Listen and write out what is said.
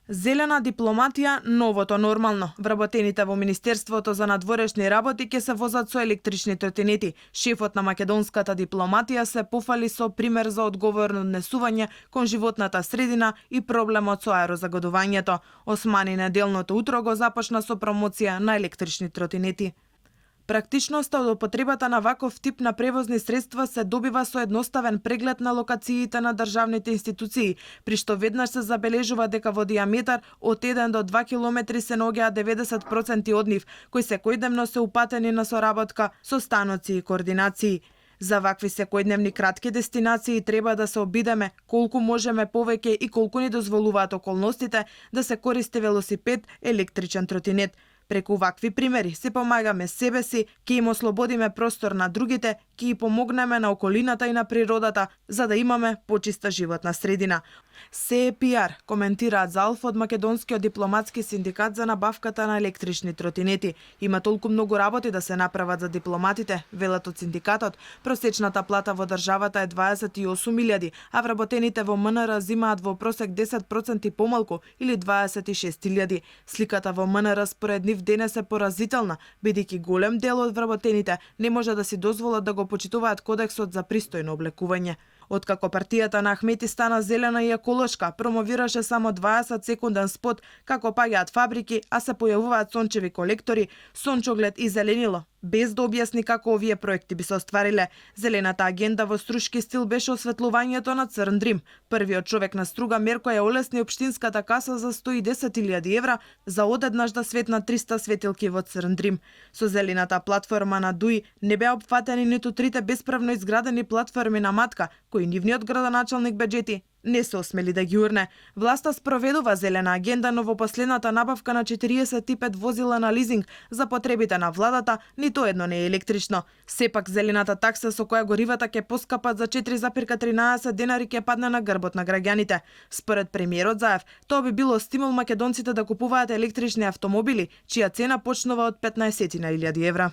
Зелена дипломатија, новото нормално. Вработените во Министерството за надворешни работи ќе се возат со електрични тротинети. Шефот на македонската дипломатија се пофали со пример за одговорно однесување кон животната средина и проблемот со аерозагадувањето. Османи неделното утро го започна со промоција на електрични тротинети. Практичноста од употребата на ваков тип на превозни средства се добива со едноставен преглед на локациите на државните институции, при што веднаш се забележува дека во диаметар од 1 до 2 километри се наоѓаат 90% од нив, кои секојдневно се упатени на соработка со станоци и координации. За вакви секојдневни кратки дестинации треба да се обидеме колку можеме повеќе и колку ни дозволуваат околностите да се користи велосипед, електричен тротинет. Преку вакви примери се помагаме себе си, ќе им ослободиме простор на другите, ќе ги помогнеме на околината и на природата, за да имаме почиста животна средина. Се е пиар, коментираат за Алфа од Македонскиот дипломатски синдикат за набавката на електрични тротинети. Има толку многу работи да се направат за дипломатите, велат од синдикатот. Просечната плата во државата е 28.000, а вработените во МНР земаат во просек 10% помалку или 26.000. Сликата во МНР според нив денес е поразителна, бидејќи голем дел од вработените не може да си дозволат да го почитуваат кодексот за пристојно облекување. Откако партијата на Ахмети стана зелена и еколошка, промовираше само 20-секунден спот како паѓаат фабрики, а се појавуваат сончеви колектори, сончоглед и зеленило, без да објасни како овие проекти би се оствариле. Зелената агенда во струшки стил беше осветлувањето на Црн Дрим. Првиот човек на струга мерка ја олесни општинската каса за 110.000 евра за одеднаш да светна 300 светилки во Црн Дрим. Со зелената платформа на ДУИ не беа опфатени ниту трите бесправно изградени платформи на Матка, кои нивниот градоначалник Беџети не се осмели да ги урне. Власта спроведува зелена агенда, но во последната набавка на 45 возила на лизинг за потребите на владата, ниту едно не е електрично. Сепак зелената такса со која горивата ќе поскапат за 4,13 денари ќе падне на грбот на граѓаните. Според премиерот Заев, тоа би било стимул македонците да купуваат електрични автомобили, чија цена почнува од 15.000 евра.